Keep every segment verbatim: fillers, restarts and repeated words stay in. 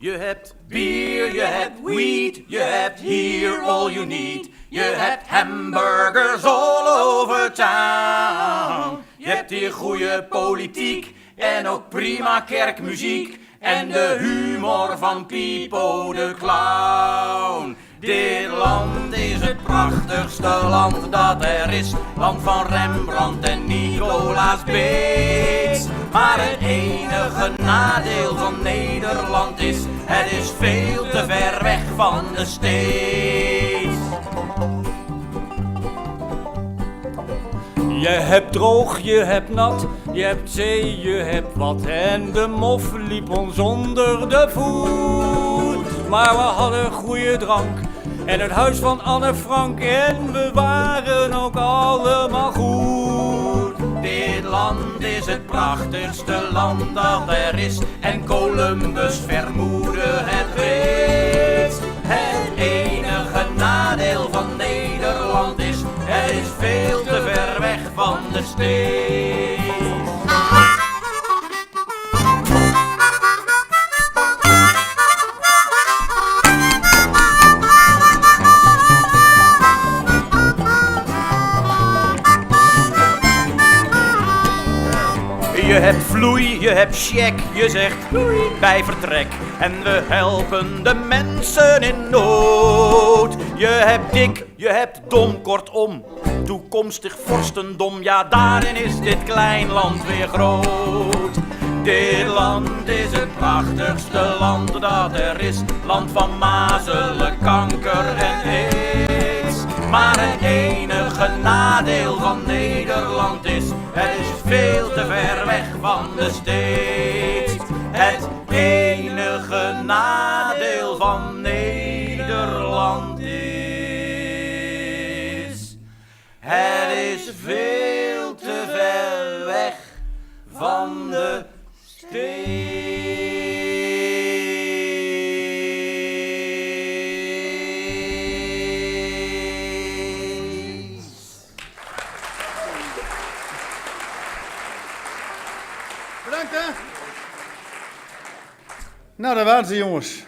Je hebt bier, je hebt wiet, je hebt hier all you need. Je hebt hamburgers all over town. Je hebt hier goede politiek en ook prima kerkmuziek. En de humor van Pipo de Clown. Dit land is het prachtigste land dat er is. Land van Rembrandt en Nicolaas Beets. Maar het enige nadeel van Nederland is, het is veel te ver weg van de States. Je hebt droog, je hebt nat, je hebt zee, je hebt wat. En de mof liep ons onder de voet. Maar we hadden goede drank en het huis van Anne Frank. En we waren ook allemaal goed. Dit land is het prachtigste land dat er is. En Columbus vermoedde het reeds. Het enige nadeel van Nederland is, het is veel te ver weg van de States. Je hebt vloei, je hebt check, je zegt doei bij vertrek. En we helpen de mensen in nood. Je hebt dik, je hebt dom, kortom, toekomstig vorstendom. Ja, daarin is dit klein land weer groot. Dit land is het prachtigste land dat er is. Land van mazelen, kanker en aids. Maar het enige nadeel van Nederland is, het is veel te ver weg van de States. Het enige nadeel van Nederland is, het is veel te ver weg van de States. Bedankt, hè? Nou, daar waren ze, jongens.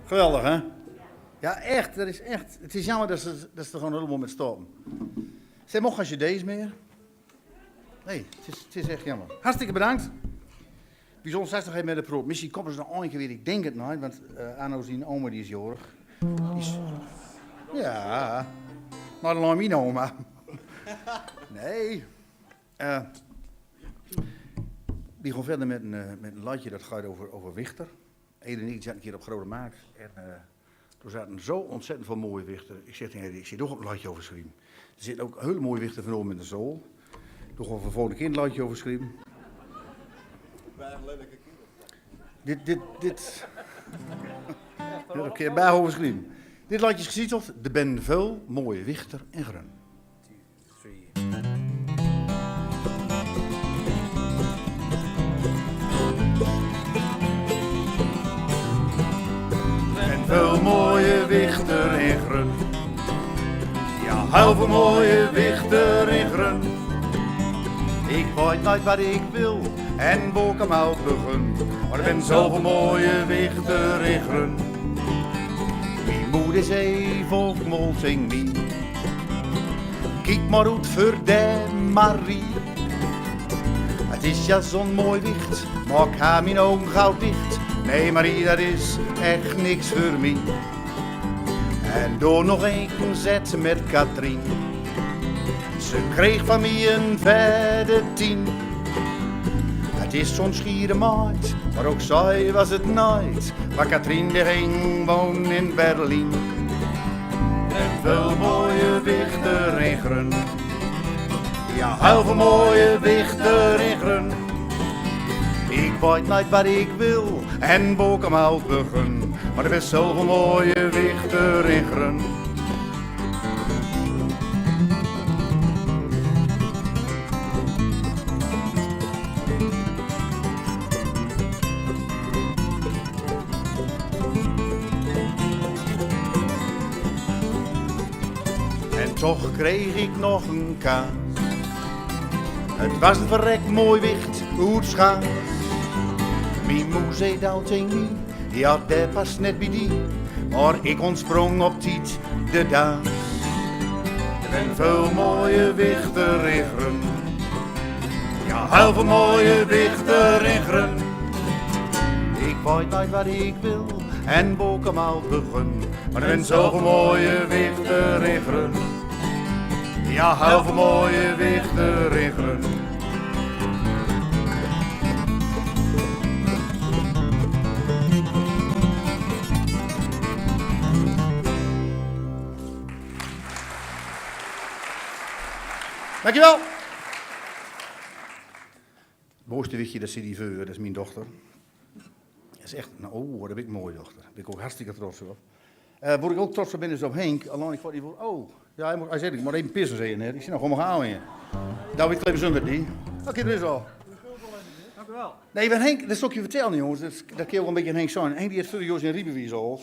Geweldig, hè? Ja, echt. Dat is echt, het is jammer dat ze, dat ze er gewoon helemaal met stoppen. Ze mogen geen cd's meer. Nee, het is, het is echt jammer. Hartstikke bedankt. Bijzonder straks nog even met de proef. Misschien komen ze nog ooit weer. Ik denk het nooit, want eh, Arno zien oma die is jorig. Die is, ja, maar dan mijn oma. Nee. Eh, we gaan verder met een, eh, met een leedje dat gaat over, over Wichter. Ede en ik zat een keer op Grote Markt. En eh, toen zaten zo ontzettend veel mooie wichter. Ik zeg tegen Eddie, ik zeg, doe gewoon een leedje over schrijven. Er zitten ook hele mooie wichter vanavond in de zaal. Doe gewoon voor de volgende keer een leedje over schrijven. Dit, dit, dit. Dit een keer bij over schrijven. Dit leedje is getiteld De ben veel mooie wichter in Grun. En veel mooie wichter in Grun. Ja, heel veel mooie wichter in Grun. Ik weet nooit wat ik wil en wo ik aan moot begun. Maar er ben zoveel mooie wichter in Grun. Mien moder zei volg mol zing mien. Kiek maar oet veur de Marie. Het is ja zo'n mooi wicht, maak haar mien ogen gauw dicht. Nee, Marie, dat is echt niks veur mie. En door nog een concert met Katrien. Ze kreeg van mie een vette tien. Het is zo'n schiere maat, maar ook zij was het nooit. Maar Katrien die hing woon in Berlien. En veel mooie wichter in Grun. Ja, heel veel mooie wichter in Grun. Ik weet nooit wat ik wil en wo ik aan moot begun. Maar er is zoveel mooie wichter in Grun. En toch kreeg ik nog een kaas. Het was een verrek mooi wicht oet Schaas. Mien moe zei daal teng mie: Ja, daor pas net bie die, mar ik ontsprong op tied de daas. D'r wen völ moeie wichter in Grum. Ja, hel völ moeie wichter in Grum. Ik weit neet wat ik wil en boek hem al begum. Mar d'r wen zovöl moeie wichter in Grum. Ja, hel völ moeie wichter in Grum. Dankjewel. Het mooiste wichtje, dat zit hier veur, dat is mijn dochter. Dat is echt, nou, oh, dat vind ik mooi, dochter. Daar ben ik ook hartstikke trots op. Eh, waar ik ook trots op ben, is op Henk. Alleen ik vond die voor, oh, ja, hij, moet, hij zei, ik moet even pissen, zei hij net. Ik zei, nou, kom maar gaan weer. Nou, ik kleef zonder die. Oké, dat is al. Dank u wel. Nee, want Henk, dat zal ik je vertellen, jongens. Dat, dat kun je ook een beetje aan Henk zien. Henk, die heeft vorig jaar zijn rijbewijs al.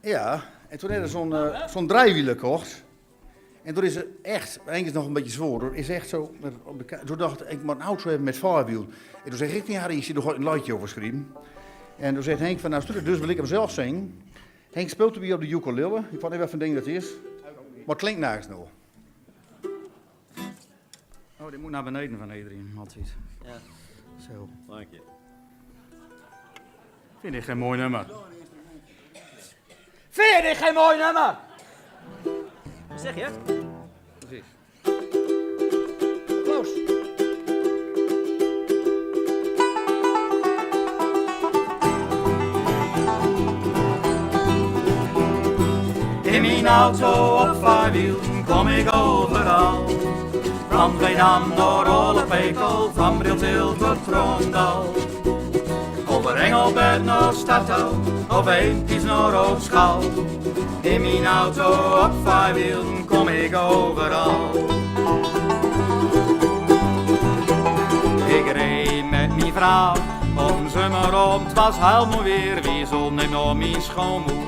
Ja, en toen hadden ze zo'n eh, zo'n driewieler kocht. En toen is het echt, Henk is nog een beetje zwaar, hoor. Is echt zo, met, op de ka- toen dacht ik, ik moet een auto hebben met vierwiel. En toen zei ik tegen Harry, ik zie toch een leedje over schrijven. En toen zei Henk van, nou, stuur het, dus wil ik hem zelf zingen. Henk speelt er weer op de ukulele. Ik weet niet wat voor ding dat is. Maar het klinkt nergens nog. Oh, dit moet naar beneden van iedereen, altijd. Ja. Zo. Dank je. Vind ik geen mooi nummer. Vind ik geen mooi nummer. Wat zeg je? Precies. Applaus. In mijn auto op vierwiel kom ik overal. Van Veendam naar Rollepekel, van Briltil tot Troendal. Over Engelbert naar Stadthal, of Eempies naar Hogeschool. In mijn auto op vierwiel kom ik overal. Ik reed met mijn vrouw op een zomer rond, het was heel mooi weer, wie zon neem naar mijn schoonmoeder.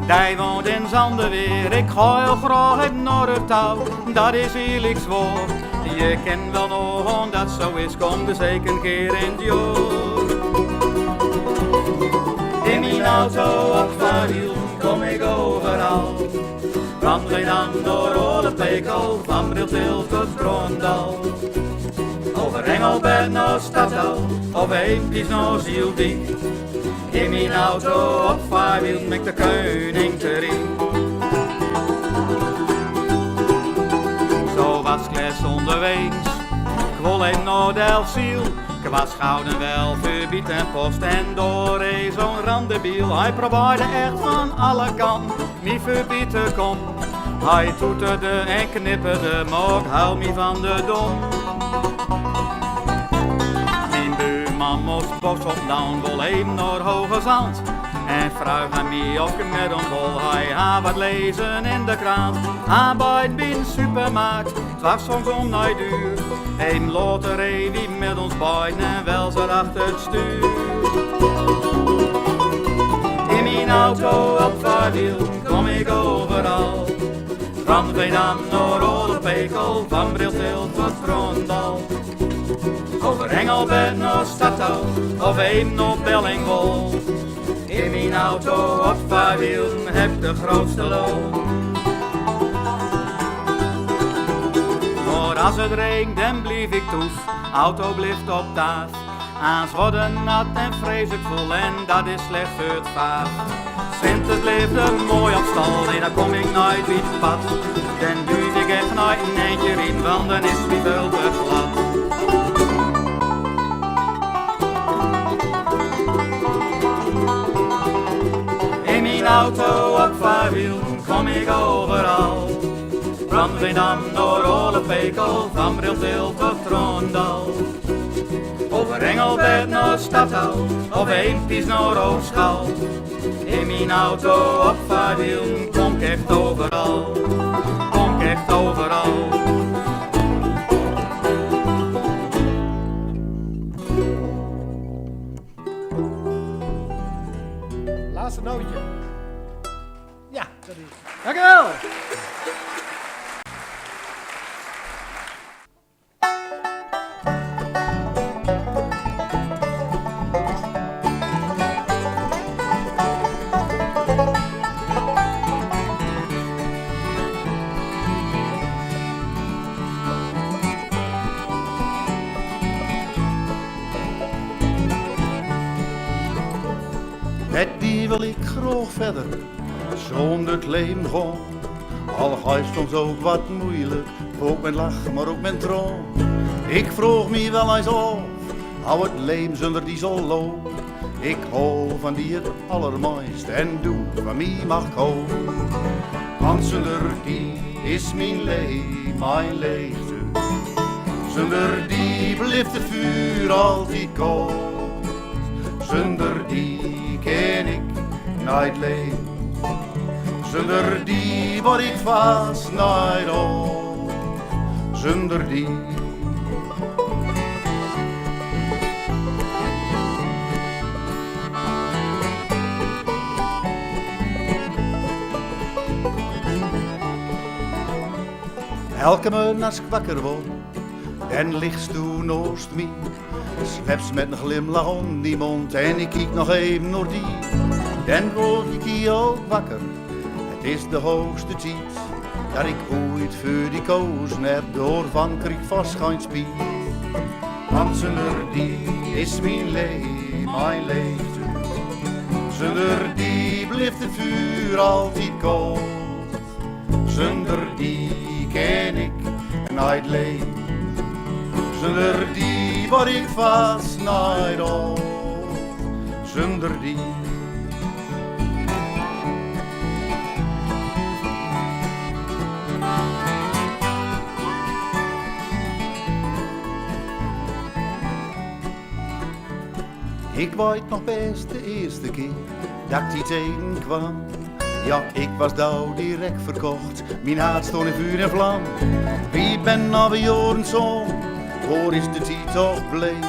Die woont in Zandeweer, ik ga heel graag even naar haar toe, dat is eerlijk zwaar. Je kent wel nog, en dat zo is, kom er zeker een keer in het jaar. In mijn auto op vierwiel kom ik overal. Van Veendam naar Rollepekel, van Briltil tot Troendal. Over Engelbert naar Stadthal, of Eempies naar Zieldiek. In mijn auto op vierwiel maak ik de keuning te riek. Zo was ik laatst onderwegs, ik wol even naar Delfzijl. Ik was gauw wel veurbie ten post en daar reed zo'n randebiel. Hij probeerde echt van alle kanten mij veurbie te komen. Hij toeterde en knipperde, maar ik hou mij van de dom. Mijn buurman moest bos op, dan wol hem naar Hoge Zand. En vroeg aan mij of ik met hem wol, hij had wat lezen in de krant. Hij beet bij een supermarkt, het was soms om negen uur. Even later reed hij met ons beiden en wel zat achter het stuur. In mijn auto op vierwiel kom ik overal. Van Veendam naar Rollepekel, van Briltil tot Troendal. Over Engelbert naar Stadthal, of even naar Bellingwol. In mijn auto op vierwiel heb ik de grootste lol. Maar als het regent, dan blijf ik thuis. Auto blijft op tafel. Aans worden nat en vreselijk vol en dat is slecht veur het vaat. Zwinters blijft het mooi op stal, nee, dan kom ik nooit bij het pad. Dan duik ik echt nooit in eentje in, want dan is het veel te glad. In mijn auto op vierwiel kom ik overal. Van Veendam naar Rollepekel, van Briltil tot Troendal. Over Engelbert naar Stadthal, of Eempies naar Hogeschool. In mijn auto op vierwiel kom ik echt overal. Kom ik echt overal. Laatste nootje. Ja, dat is. Dank u wel. Met die wil ik graag verder, zonder 't leem gaon. Al geit 't soms ouk wat moeilijk, ouk met lach, maar ouk met traon. Ik vroeg mie wel ins aof, how 't leem zonder die zal lopen. Ik hou van die 't allermeist en doe van mie mag koupen. Want zonder die is mien leem, mien leegte. Zonder die blift 't vuur altied koud. Zonder die kin ik nooit leven. Zonder die word ik vast nooit oud. Zonder die. Elke morgen as ik wakker word, dan ligst doe naast mie. Sleps met 'ne glimlach om dien mond en ik kiek nog even nor die. Dan word ik hie ouk wakker, 't is de hoogste tied. Dat ik oeit veur die kozen heb, doarvan krieg ik vast gein spiet. Want zonder die is mien leem, mien leegte. Zonder die blift 't vuur altied koud. Zonder die kin ik nooit leven. Zonder die word ik vast nooit oud. Zonder die. Ik weit nog best de eerste kier dat ik die tegenkwam. Ja, ik was doa direct verkocht. Mien hart stond in vuur en vlam. Wie ben al die joaren samen, wor is de tied toch bleef.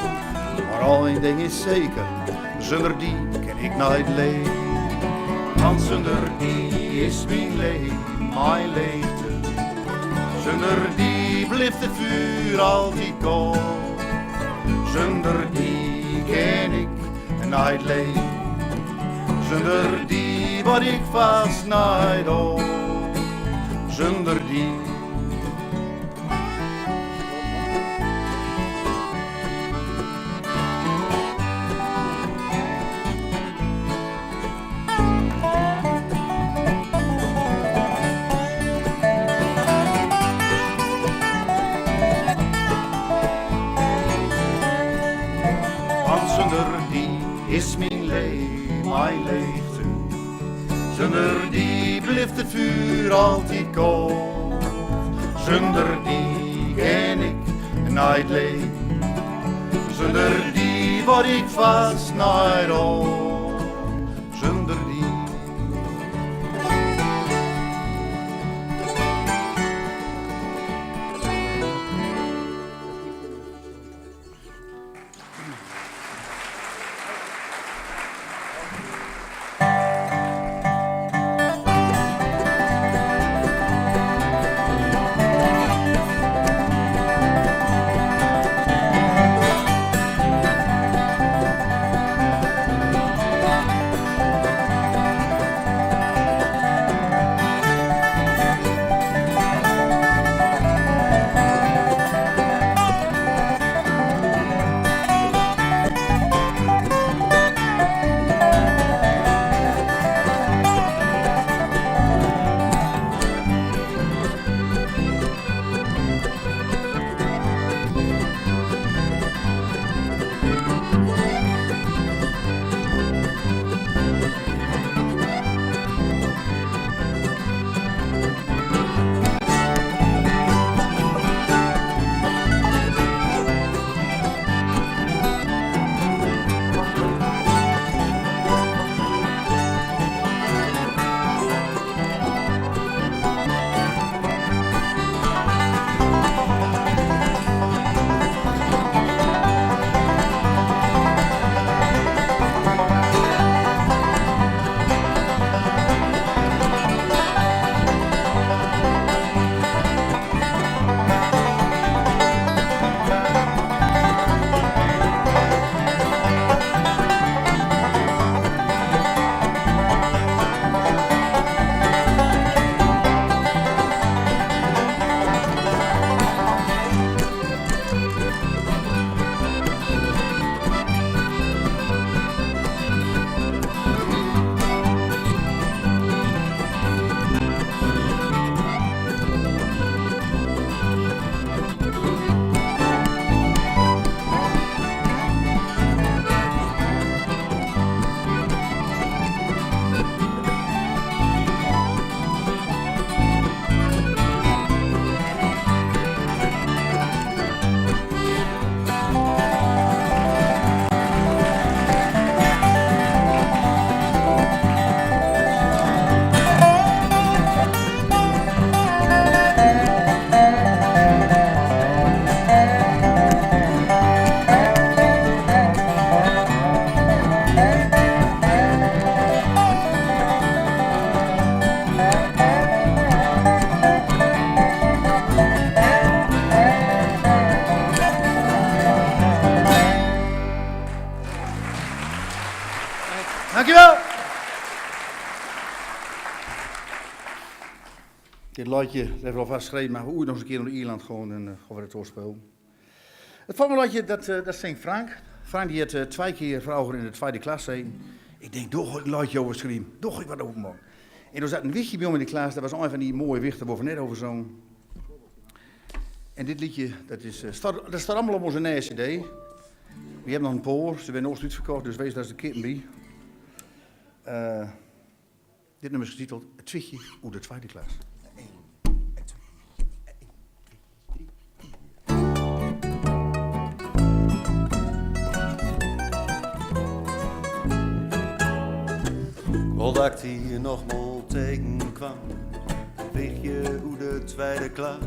Maar ein ding is zeker, zonder die kin ik nooit leven. Want zonder die is mien leem, mien leegte. Zonder die blift 't vuur altied koud. Zonder die kin ik nooit leven. Zonder die word ik vast nooit oud. Zonder die. Want zonder die is mien leem, mien leegte. Zonder die blift 't vuur altied koud. Zonder die kin ik nooit leven. Zonder die word ik vast nooit oud. Zonder die. Dankjewel. Dit leedje, dat hebbe we alvast geschreven, maar we oeit nog ins een keer nao Ierland gaon en eh, gaon we dat doorspelen. Het volgende leedje, dat, eh, dat zingt Frank. Frank die het eh, twee keer vroeger in de tweede klas zeten. Ik denk, toch, ik leedje over scream. Toch, ik wat openman. En toen zat een wichtje bij ons in de klas, dat was een van die mooie wichten waar we net over zongen. En dit liedje, dat, is, eh, staat, dat staat allemaal op onze nieuwe cd. We hebben nog een paar, ze werden ooit uitverkocht, dus wees daar eens een keer bij. Eh, dit nummer is getiteld Het Wichtje oet de tweede klas. Wol dat ik die nog mal tegenkwam, wichtje oet de tweede klas.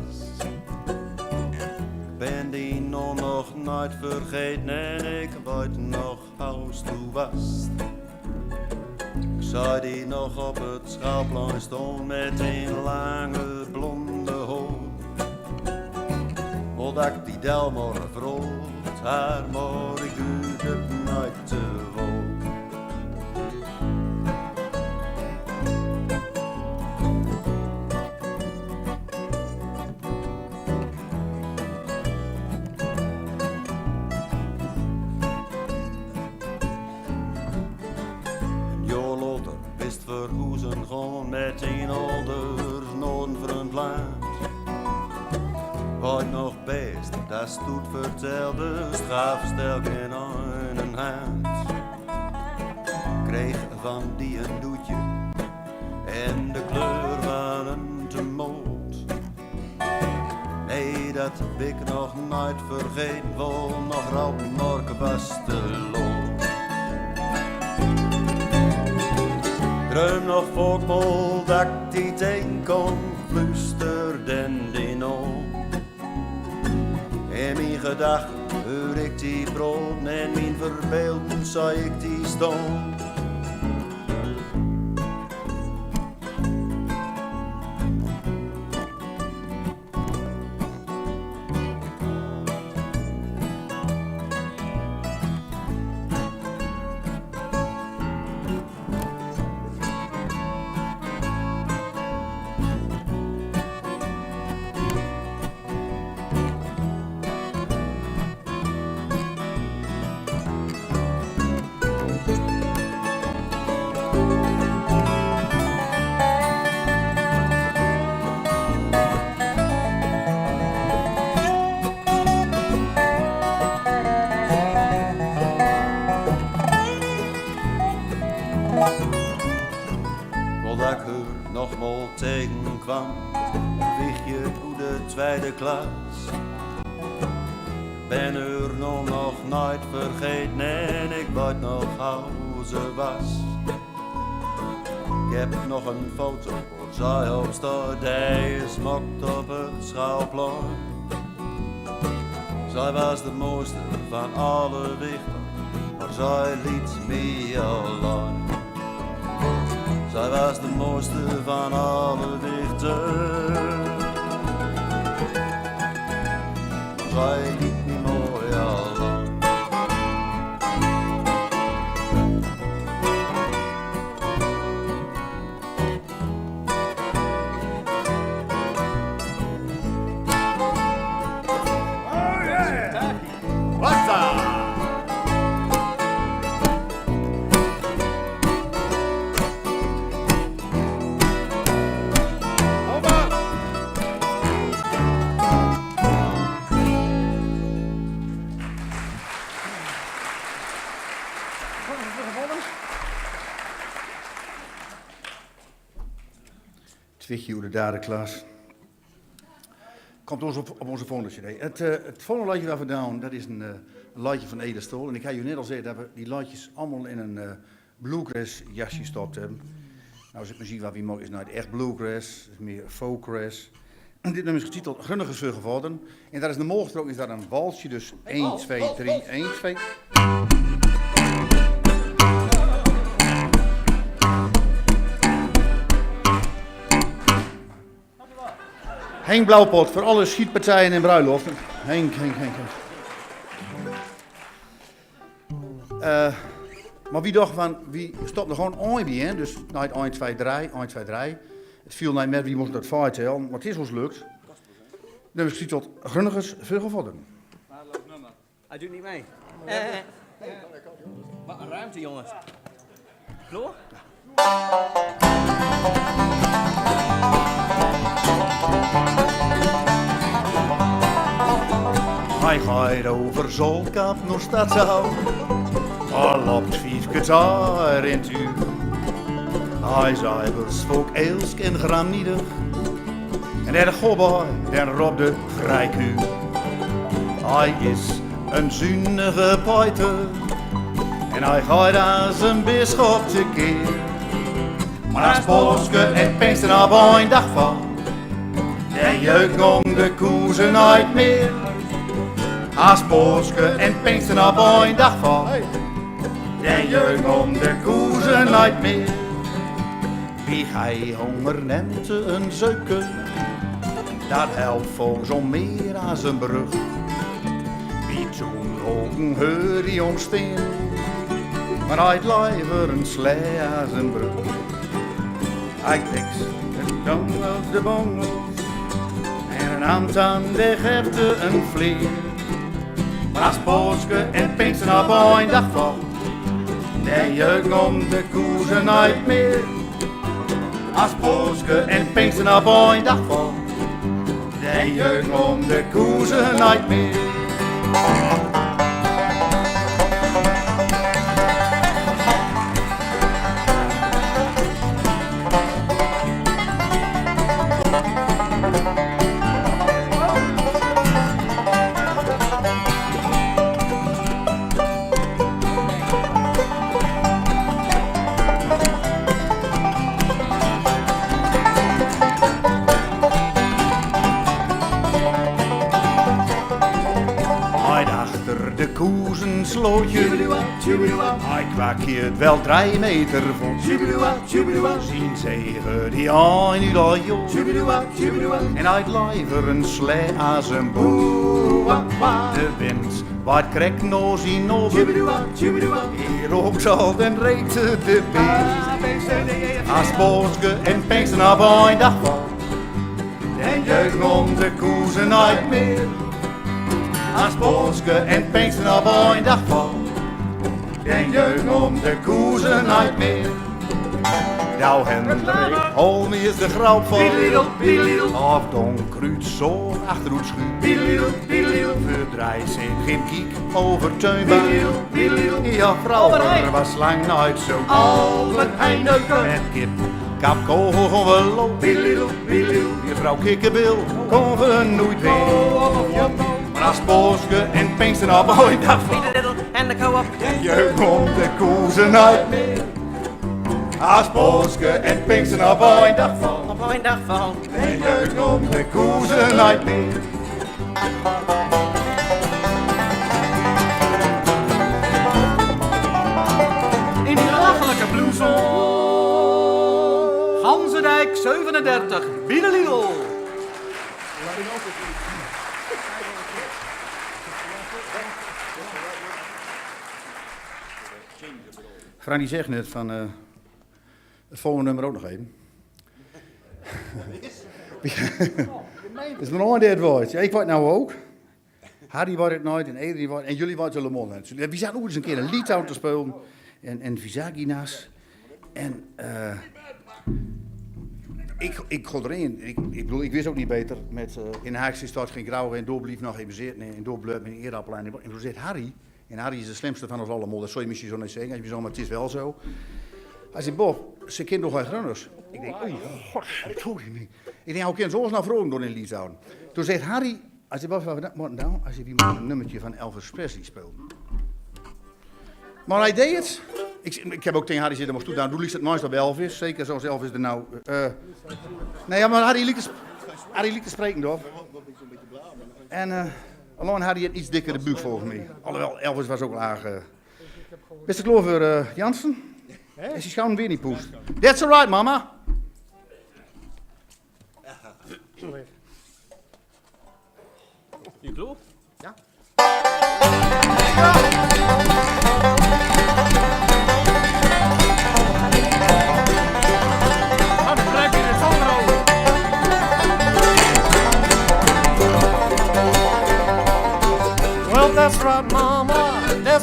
Ik ben die naom nog nooit vergeten en ik weit nog as doe wast. Ik zag die nog op het schoolplein staon met dien lange blonde haor. Wol dat ik die dal mar vroeg, maar ik duurde nooit te woord. Een jaor later bist verhoezen gaon met dien ouders nao een vreemd land. Weit nog best, dat doe vertelde, strafstelk in eine hand. Kreeg van die een doetje en de kleur van een tomaat. Nee, dat heb ik nog nooit vergeten, wol nog roepen, maar ik was te laat. Dreum nog vaak mal dat ik die tegenkwam, fluisterde die naom. In mien gedachten heur ik die praoten en in mien verbeelden zag ik die staon. Wol dat ik heur nog mal tegenkwam, wichtje oet de tweede klas. Ben heur naom nog nooit vergeten en ik weit nog as doe wast. Ik heb nog een foto, waar zij op staot, die is gemaakt op het schoolplein. Zij was de mooiste van alle wichten, maar zij liet mij alleen. Zij was de mooiste van alle wichten, maar zij liet mij mooi alleen. Twichje oet de derde klas. Komt ons op, op onze volgende cd. Het, eh, het volgende leedje wat we doon, dat is een, eh, een leedje van Edith Stool. En ik had u net al gezegd dat we die leedjes allemaal in een, eh, bluegrass jasje gestopt hebben. Nou, zult ge zien wat we maken, is nooit echt bluegrass, het is meer folkgrass. En dit nummer is getiteld Grunnigers veur Gevaoden. En dat is normaal gesproken is dat een walsje, dus een, twee, drie, een, twee. Henk Blauwpot, voor alle schietpartijen en bruiloften. Henk, Henk, Henk, Henk. Eh, Maar wie dachten van, wie stoppen er gewoon ooit bij in. Dus, nou, het ooit twee, drie, ooit twee, drie. Het viel niet met, wie moesten dat fout tellen, maar het is ons lukt. Dus ik zie tot grunnigers veel gevonden. Hij doet niet mee. Eh. Wat een ruimte, jongens. Klaar? Hij gaat over Zaltkap naar Stadshal. Hij loopt vijf kwartier in het uur. Hij zei, was volk Eelsk en gramniedig. En de gobba, den rob de vrijkuur. Hij is een zunnige peuter. En hij gaat als een bisschop tekeer. Maar als paaske en Pinksteren op een dag valt, dan jeuken om de koezen nooit meer. Als paaske en Pinksteren op een dag valt, dan jeuken om de koezen nooit meer. Wie hij honger neemt een zeupke, dat helpt volgens om meer als een brug. Wie toen hogen heur die ontstaan, maar hij het liever een slee als een brug. Hij pikt het dong op de bongel en een hand aan de gerte een vleer. Maar als paaske en Pinksteren op een dag valt, dan jeuken om de koezen nooit meer. Als paaske en Pinksteren op een dag valt, dan jeuken om de koezen nooit meer. Hij achter de koezen sloot je. Hij kwakte wel drie meter vol. Zien zegen die aan u al joh. En hij het liever een slee als een boer. De wind waait krek na zien over. Hier ook zal den reet de beer. Als paaske en Pinksteren op een dag valt, dan jeuken om de koezen nooit meer. Als paaske en Pinksteren op een dag valt, dan jeuken om de koezen nooit meer. Douw Hendrik Holm is de grap van. Of Don Kruut zo achteroet schuut. Verdrijf zijn geen kiek over Teunba. Ja, vroeger was lang nooit zo. Albert Heijn neuken. Met kip, kapkogel gewoon wel lopen. Juffrouw Kikkebil kon we nooit weer. Maar als paaske en Pinksteren op een dag valt, en de co-op, dan jeuken om de koezen nooit meer. Als paaske en Pinksteren op een dag valt, op een dag valt, dan jeuken om de koezen nooit meer. In die belachelijke bloesem. Ganzendijk zevenendertig, Biele Lidl. Frank die zegt net van, eh, het volgende nummer ook nog even. Het is maar een dit woord. Ja, ik wou het nou ook. Harry wou het nooit en Adrian wou het en jullie wouden allemaal net. Wie zaten ook eens een keer een lied aan te spelen en, en Visaginas. En, eh, ik, ik kon erin. Ik, ik bedoel, ik wist ook niet beter. Met, eh, in Haagse stad geen grauw, geen doorblief nog even zit. Nee, en doorblijft met een eerappel aan. En toen zegt Harry, en Harry is de slimste van ons allemaal, dat zou je misschien zo niet zeggen, als je zo, maar het is wel zo. Hij zei: "Bob, ze kent nog wel grunners." Ik denk: "Oh, god, sorry, nee." Ik denk: "Hoe kan ze ons nou vroegen door in Lieshout?" Toen zegt Harry, hij zei: "Bob, wat we dat moeten doen, als je wie moet een nummertje van Elvis Presley spelen." Maar hij deed het. Ik, ik heb ook tegen Harry gezegd: "Dan moest toe dan, doe liest het meest op Elvis, zeker zoals Elvis er nou, eh." Nee, ja, maar Harry liet het, Harry liet het spreken, toch? En, eh, Alon had hij een iets dikkere buuk volgens mij. Alhoewel, Elvis was ook laag, eh. Beste klaar voor, eh, Jansen? Is hij schoon weer niet poest? That's all right, mama. Sorry. Je klaar? Ja.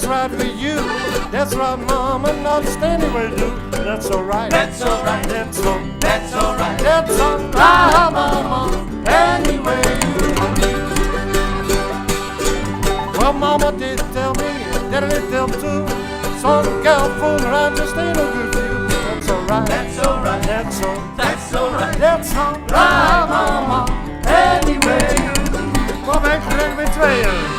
Right with you. That's right, Mama, not stay anywhere you do. That's all right. That's all right. That's all, that's all right. That's all right, Mama, anywhere you do. Well, Mama did tell me, Daddy did tell too. Some girl fooling around just ain't no good for you. That's all right. That's all right. That's all, that's all right. That's all right, Mama, anywhere you do. Kom, ik trek met tweeën.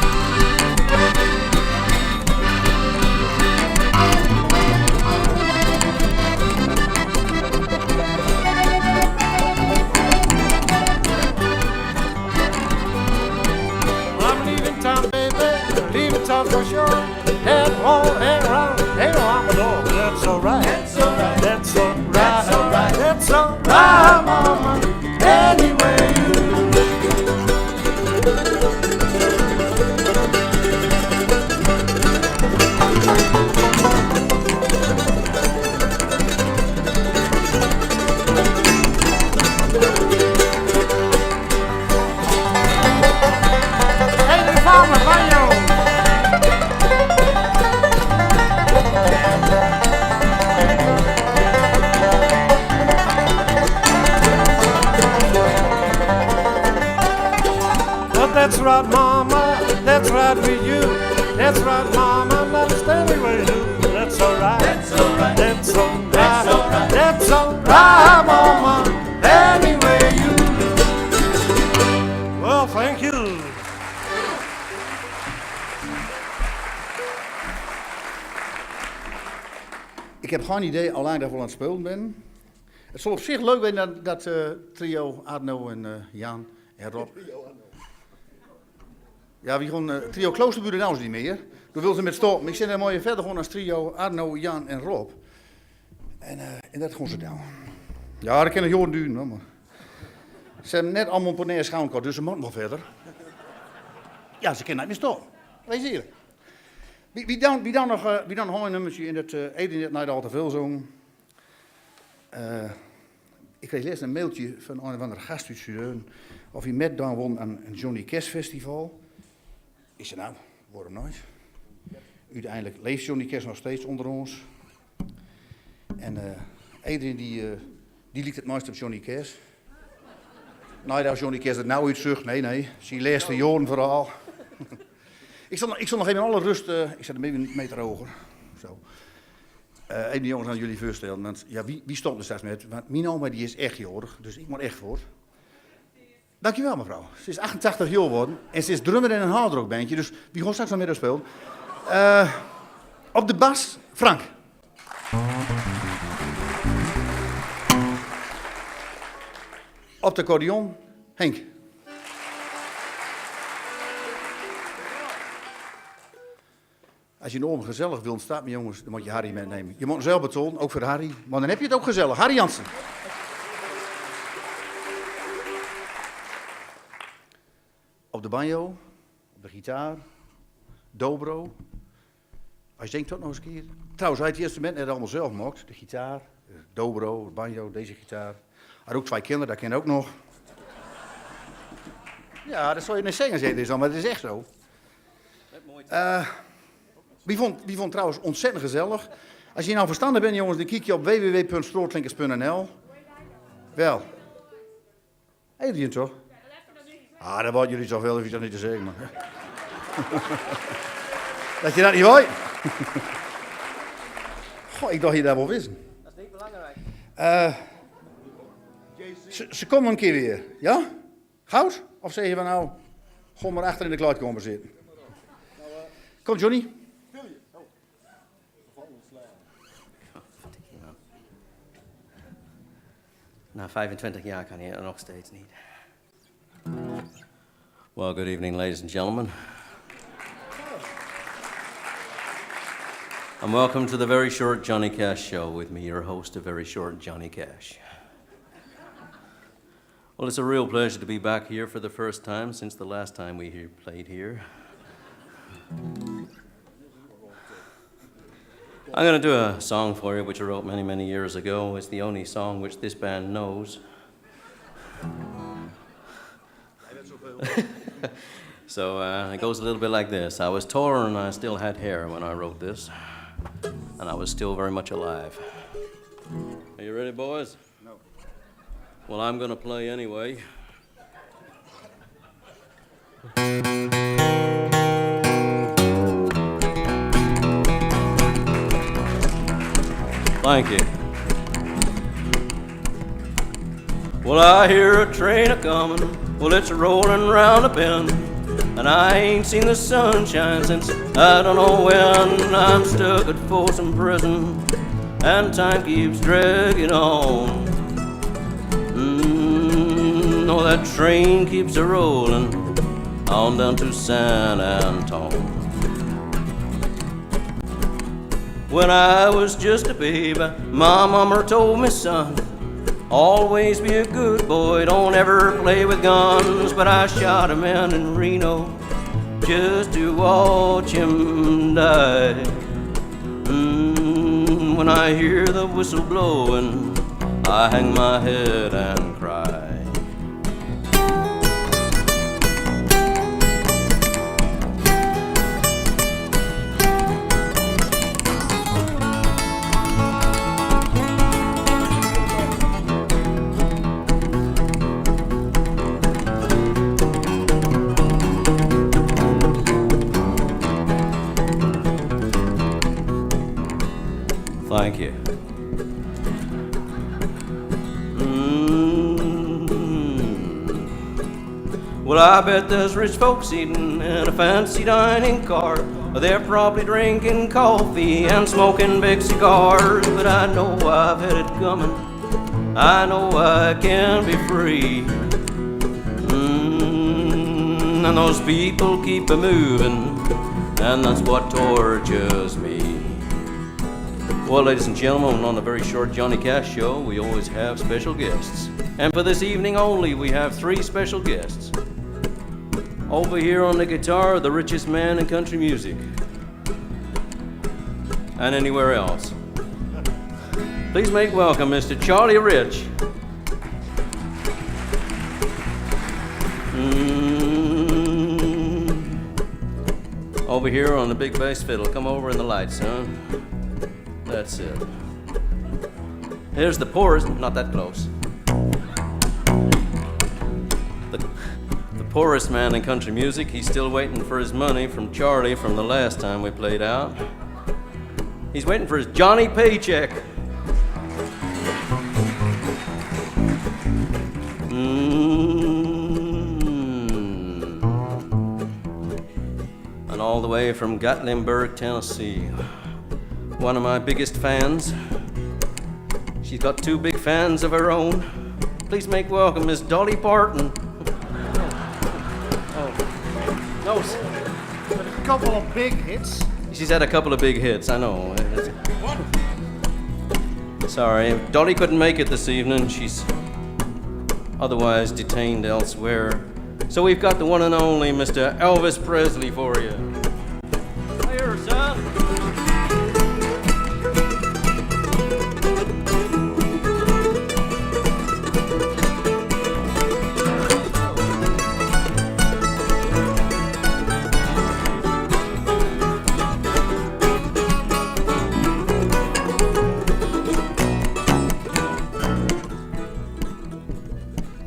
I'm leaving town, baby, leaving town for sure. Head home, head round, head on the door. That's all right. That's all right. That's all right. That's all right. That's all right, Mama. Anyway. Hey, the farmer, Mario. Well, that's right, Mama. That's right with you. That's right, Mama. Not stay anywhere you do. That's all right. That's all right. That's all right. That's all right. That's all right, Mama. Anywhere you do. Well, thank you. Ik heb geen idee hoe lang dat we al aan het spelen zijn. Het zal op zich leuk zijn dat, dat eh, trio Arno en eh, Jan en Rob. Ja, wie gewoon eh, trio Kloosterburen nou ze niet meer. Toen wilden ze met stop. Maar ik zei: "Dan moet je verder gewoon als trio Arno, Jan en Rob." En, eh, en dat gewoon ze doen. Ja, dat kan nog jaren duren, hoor, maar ze hebben net allemaal een paar neer schoon gehad, dus ze moeten wel verder. Ja, ze kunnen niet meer stoppen. Wees eerlijk. Wie, wie dan, wie dan nog, eh, wie dan nog een nummertje in het eh, Ede net niet al te veel zong. Eh, ik kreeg laatst een mailtje van een of andere gast uit Zuid-Eun of hij met dan won aan een Johnny Cash Festival. Ik zei: "Nou, waarom niet?" Uiteindelijk leeft Johnny Cash nog steeds onder ons. En eh, iedereen die, eh, die liekt het meest op Johnny Cash. Nou ja, als Johnny Cash het nou uitzucht, nee, nee. Zijn laatste jaren vooral. Ik zal, ik zal nog even in alle rust, eh, ik zet hem even een meter hoger. Zo. Eh, even de jongens aan jullie voorstellen. Want ja, wie, wie stopt er straks met? Want mijn oma die is echt jarig, dus ik moet echt voor. Dankjewel, mevrouw. Ze is achtentachtig jaar geworden en ze is drummer in een hardrockbandje, dus wie gewoon straks nog met haar speelt. Eh, op de bas, Frank. Op de accordeon, Henk. Als je een oom gezellig wilt, staat me jongens, dan moet je Harry meenemen. Je moet hem zelf betalen, ook voor Harry. Maar dan heb je het ook gezellig. Harry Jansen. Op de banjo, op de gitaar, dobro. Als je denkt, toch nog eens een keer. Trouwens, hij heeft het instrument net allemaal zelf gemaakt. De gitaar, de dobro, de banjo, deze gitaar. Hij had ook twee kinderen, dat ken ook nog. Ja, dat zou je niet zeggen, zegt hij zo, maar het is echt zo. Eh, wie vond, wie vond trouwens ontzettend gezellig. Als je nou verstandig bent, jongens, dan kijk je op w w w punt strootklinkers punt n l. Wel. Adrian, toch? Ah, dat weten jullie toch wel, hoef je dat niet te zeggen, maar. Dat je dat niet weet. Goh, ik dacht je dat wel wist. Dat is niet belangrijk. Eh, ze, ze komen een keer weer, ja? Goud? Of zeggen we nou, gewoon maar achter in de kleedkamer zitten? Kom, Johnny. Na vijfentwintig jaar kan hij er nog steeds niet. Well, good evening, ladies and gentlemen. And welcome to the Very Short Johnny Cash Show with me, your host, the Very Short Johnny Cash. Well, it's a real pleasure to be back here for the first time since the last time we here, played here. I'm gonna do a song for you which I wrote many, many years ago. It's the only song which this band knows. So, uh, it goes a little bit like this. I was taller and I still had hair when I wrote this, and I was still very much alive. Are you ready, boys? No. Well, I'm gonna play anyway. Thank you. Well, I hear a train a-comin', well, it's a-rollin' round a bend, and I ain't seen the sunshine since I don't know when. I'm stuck at Folsom Prison, and time keeps draggin' on. Mm, oh, that train keeps a-rollin' on down to San Antone. When I was just a babe, my mama told me, "Son, always be a good boy, don't ever play with guns." But I shot a man in Reno just to watch him die. Mm, when I hear the whistle blowing, I hang my head and cry. Thank you. Mm. Well, I bet there's rich folks eating in a fancy dining car. They're probably drinking coffee and smoking big cigars, but I know I've had it coming. I know I can be free. Mm, and those people keep a moving, and that's what tortures me. Well, ladies and gentlemen, on the very short Johnny Cash show, we always have special guests. And for this evening only, we have three special guests. Over here on the guitar, the richest man in country music. And anywhere else. Please make welcome Mister Charlie Rich. Mm. Over here on the big bass fiddle. Come over in the lights, huh? That's it. Here's the poorest, not that close. The, the poorest man in country music. He's still waiting for his money from Charlie from the last time we played out. He's waiting for his Johnny paycheck. Mm. And all the way from Gatlinburg, Tennessee, one of my biggest fans. She's got two big fans of her own. Please make welcome Miss Dolly Parton. Oh. No, s- A couple of big hits. She's had a couple of big hits, I know. Sorry, Dolly couldn't make it this evening. She's otherwise detained elsewhere. So we've got the one and only Mister Elvis Presley for you. Here, son.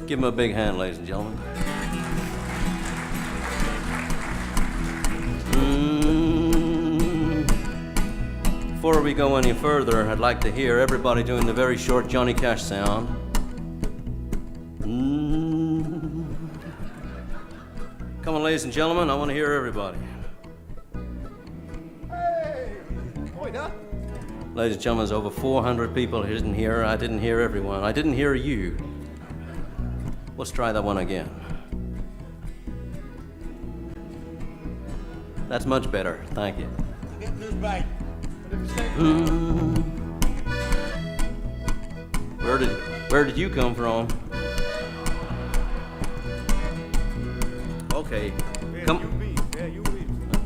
Give him a big hand, ladies and gentlemen. Mm. Before we go any further, I'd like to hear everybody doing the very short Johnny Cash sound. Mm. Come on, ladies and gentlemen, I want to hear everybody. Hey! Oi, da. Ladies and gentlemen, there's over four hundred people who didn't hear. I didn't hear everyone. I didn't hear you. Let's try that one again. That's much better. Thank you. Get this right. Mm. Where did, where did you come from? Okay. Come,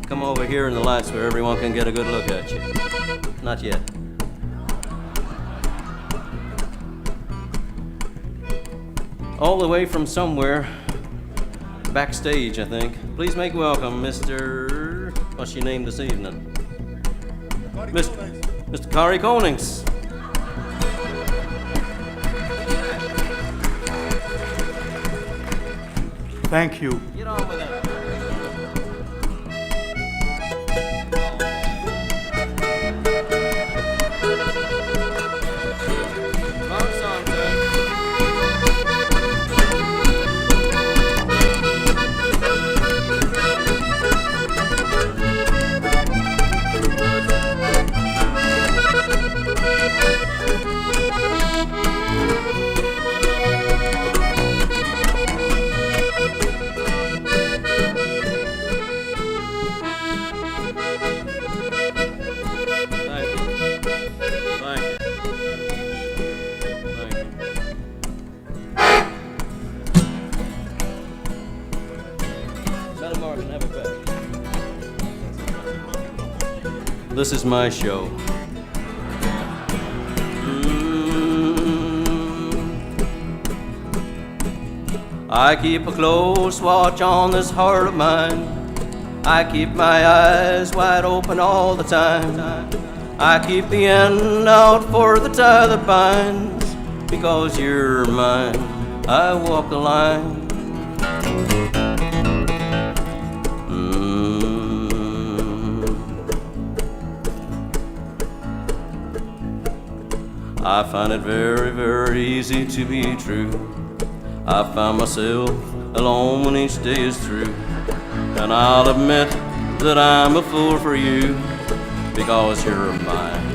come over here in the lights where everyone can get a good look at you. Not yet. All the way from somewhere. backstage, I think. Please make welcome Mister What's your name this evening? Mister Mister Kari Konings. Thank you. Get on with it. Wrong song, sir. Thank you. Thank you. Thank you. Tell Marvin, have it back. This is my show. Mm. I keep a close watch on this heart of mine. I keep my eyes wide open all the time. I keep the end out for the tie that binds. Because you're mine, I walk the line. Mm. I find it very, very easy to be true. I find myself alone when each day is through. And I'll admit that I'm a fool for you. Because you're mine,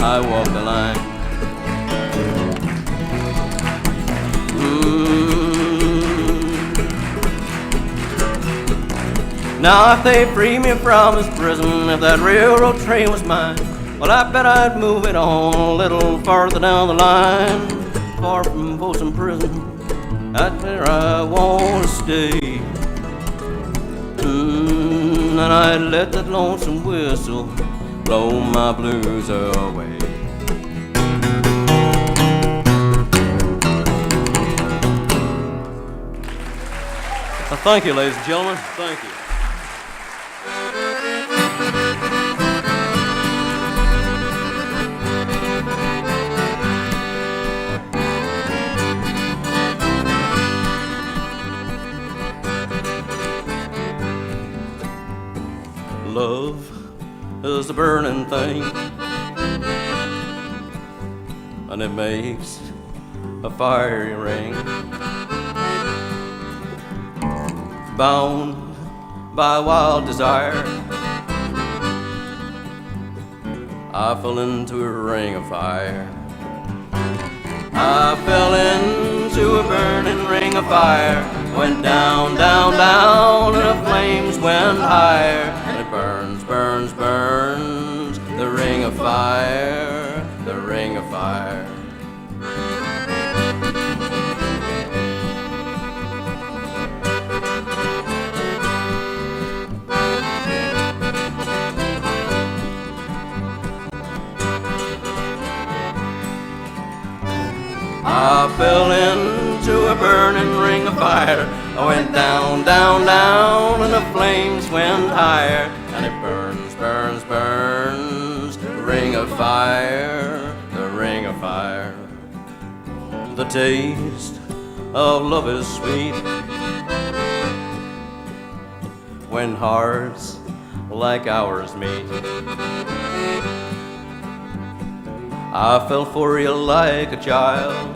I walk the line. Mm. Now, if they free me from this prison, if that railroad train was mine, well, I bet I'd move it on a little farther down the line, far from Folsom Prison. That's where I wanna stay. Mm, and I let that lonesome whistle blow my blues away. Well, thank you, ladies and gentlemen. Thank you. Love is a burning thing, and it makes a fiery ring, bound by wild desire. I fell into a ring of fire. I fell into a burning ring of fire. Went down, down, down, and the flames went higher. And it burns, burns, burns, the ring of fire, the ring of fire. I fell into a burning ring of fire. I went down, down, down, and the flames went higher. And it burns, burns, burns, the ring of fire, the ring of fire. The taste of love is sweet when hearts like ours meet. I fell for you like a child.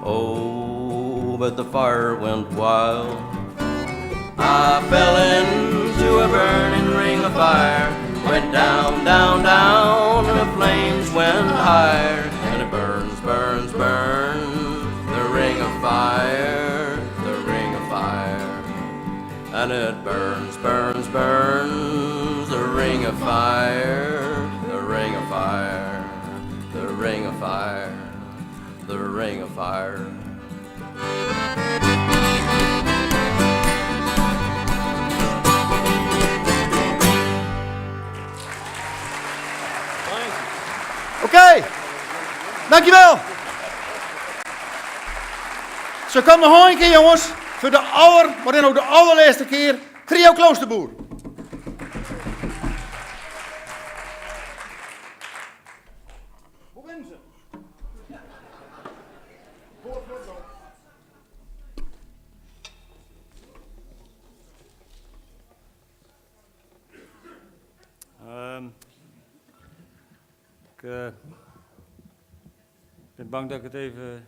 Oh, but the fire went wild. I fell into a burning ring of fire. Went down, down, down, and the flames went higher. And it burns, burns, burns, the ring of fire, the ring of fire. And it burns, burns, burns, the ring of fire, the ring of fire, the ring of fire, the ring of fire. Okay. Dankjewel. Ze komen nog een keer, jongens, voor de aller, maar dan ook de allerlaatste keer. Trio Kloosterboer. Ehm, ik, eh, ben bang dat ik het even,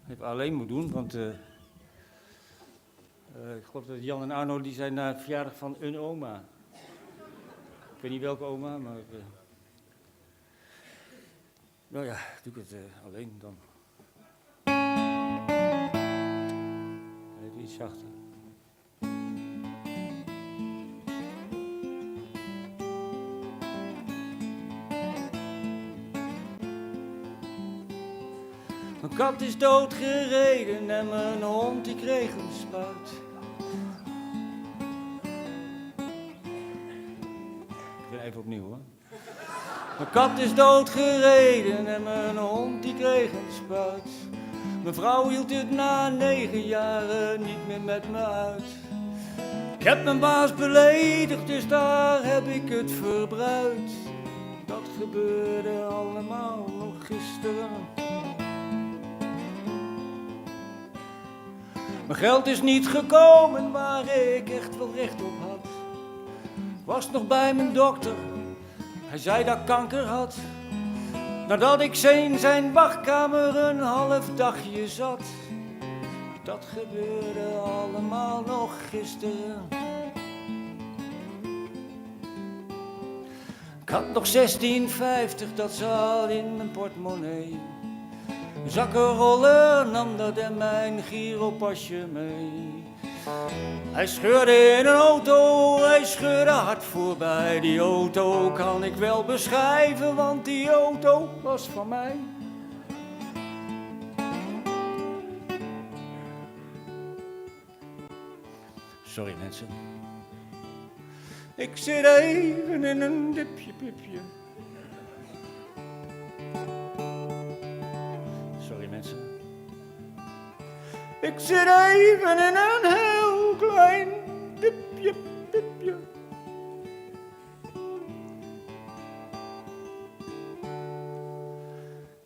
even alleen moet doen, want, eh, eh, ik geloof dat Jan en Arno, die zijn naar de verjaardag van een oma. Ik weet niet welke oma, maar, eh, nou ja, doe ik het, eh, alleen dan. Even iets zachter. Mijn kat is doodgereden en mijn hond die kreeg een spuit. Ik begin even opnieuw, hoor. Mijn kat is doodgereden en mijn hond die kreeg een spuit. Mijn vrouw hield het na negen jaren niet meer met me uit. Ik heb mijn baas beledigd, dus daar heb ik het verbruid. Dat gebeurde allemaal nog gisteren. Mijn geld is niet gekomen waar ik echt wel recht op had. Was nog bij mijn dokter, hij zei dat ik kanker had. Nadat ik in zijn wachtkamer een half dagje zat. Dat gebeurde allemaal nog gisteren. Ik had nog zestien vijftig, dat zat in mijn portemonnee. Een zakkenroller nam dat en mijn giropasje mee. Hij scheurde in een auto, hij scheurde hard voorbij. Die auto kan ik wel beschrijven, want die auto was van mij. Sorry, mensen. Ik zit even in een dipje pipje. Sorry, mensen. Ik zit even in een heel klein dipje pipje.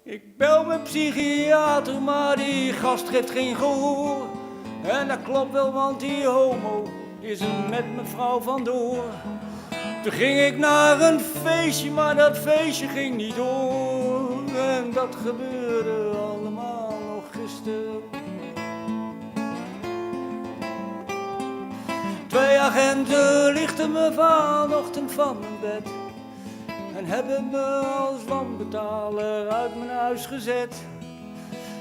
Ik bel mijn psychiater, maar die gast geeft geen gehoor. En dat klopt wel, want die homo is er met mevrouw vandoor. Toen ging ik naar een feestje, maar dat feestje ging niet door. En dat gebeurde allemaal nog gisteren. Twee agenten lichten me vanochtend van mijn bed. En hebben me als wanbetaler uit mijn huis gezet.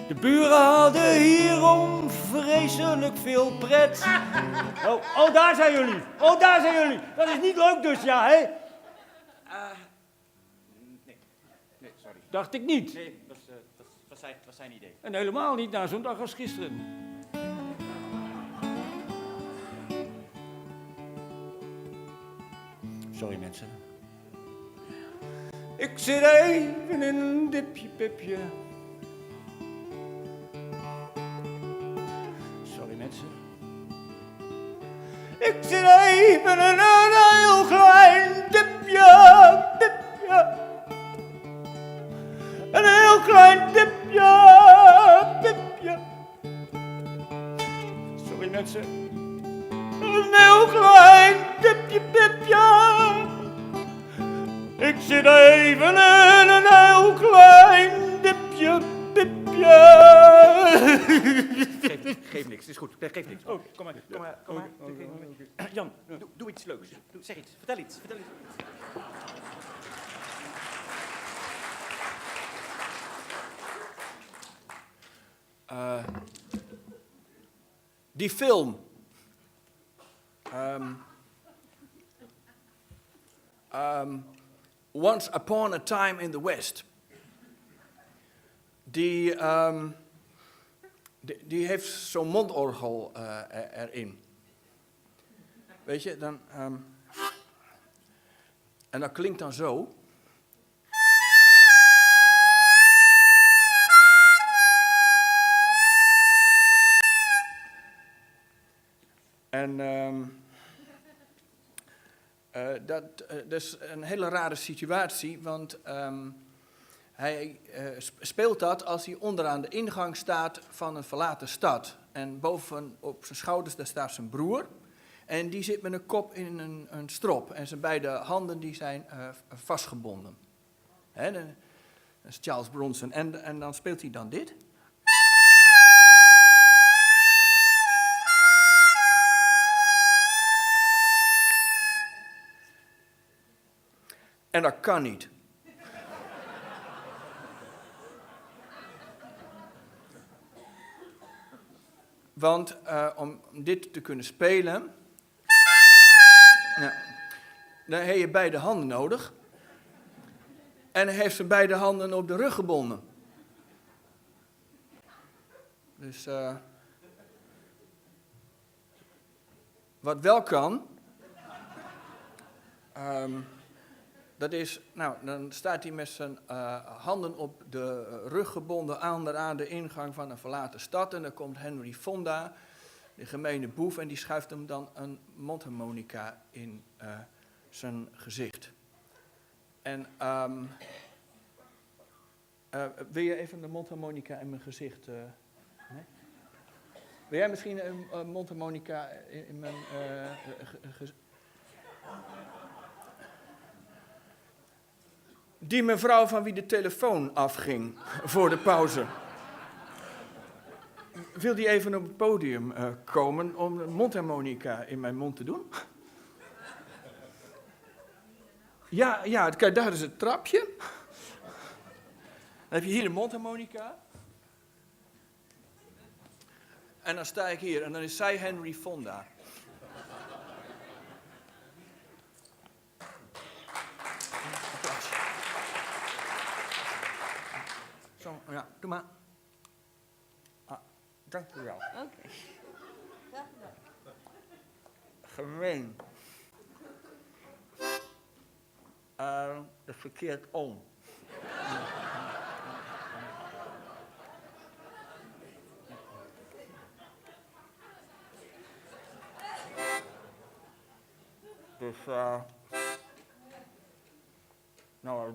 De buren hadden hierom vreselijk veel pret. Oh, oh, daar zijn jullie. Oh, daar zijn jullie. Dat is niet leuk dus, ja, hè? Eh, nee. Nee, sorry. Dacht ik niet. Nee, dat was, eh, dat was zijn, dat was zijn idee. En helemaal niet na zo'n dag als gisteren. Sorry, mensen. Ik zit even in een dipje pipje. Sorry, mensen. Ik zit even in een heel klein dipje, pipje. Een heel klein dipje, pipje. Sorry, mensen. Een heel klein dipje, pipje. Ik zit even in een heel klein dipje, pipje. Geeft, geeft niks, is goed. Geeft niks. Oh, kom maar, kom maar, kom maar. Jan, doe, doe iets leuks. Doe, zeg iets, vertel iets, vertel iets. Eh, die film. Ehm, ehm, Once Upon a Time in the West. Die, ehm, die, die heeft zo'n mondorgel, eh, er- erin. Weet je, dan, ehm, en dat klinkt dan zo. En, ehm, eh, dat, eh, dat is een hele rare situatie, want, ehm, hij, eh, sp-, speelt dat als hij onderaan de ingang staat van een verlaten stad. En boven op zijn schouders, daar staat zijn broer. En die zit met een kop in een, een strop. En zijn beide handen, die zijn, eh, v-, vastgebonden. Hè, de, dat is Charles Bronson. En, en dan speelt hij dan dit. En dat kan niet. Want, eh, om dit te kunnen spelen, ja, dan heb je beide handen nodig. En hij heeft zijn beide handen op de rug gebonden. Dus, eh, wat wel kan, ehm, dat is, nou, dan staat hij met zijn, eh, handen op de rug gebonden aan de, aan de ingang van een verlaten stad. En dan komt Henry Fonda, de gemene boef, en die schuift hem dan een mondharmonica in, eh, zijn gezicht. En, ehm, eh, wil je even de mondharmonica in mijn gezicht, eh, nee? Wil jij misschien een, een mondharmonica in, in mijn, eh, ge-, ge-, gez-, Die mevrouw van wie de telefoon afging voor de pauze. Wil die even op het podium, eh, komen om een mondharmonica in mijn mond te doen? Ja, ja, kijk, daar is het trapje. Dan heb je hier de mondharmonica. En dan sta ik hier en dan is zij Henry Fonda. Applaus. Zo, ja, doe maar. Ah, dank u wel. Oké. Graag gedaan. Gemeen. Eh, dat is verkeerd om. Dus, eh, nou,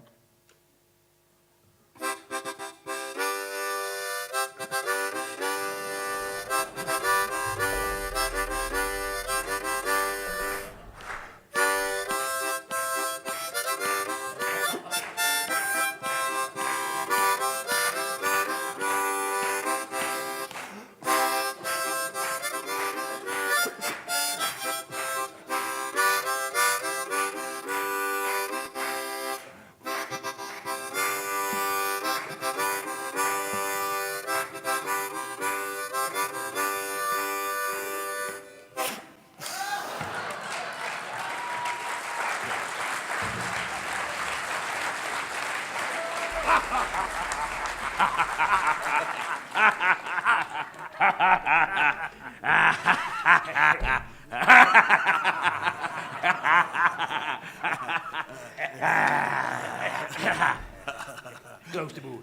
Close de boer.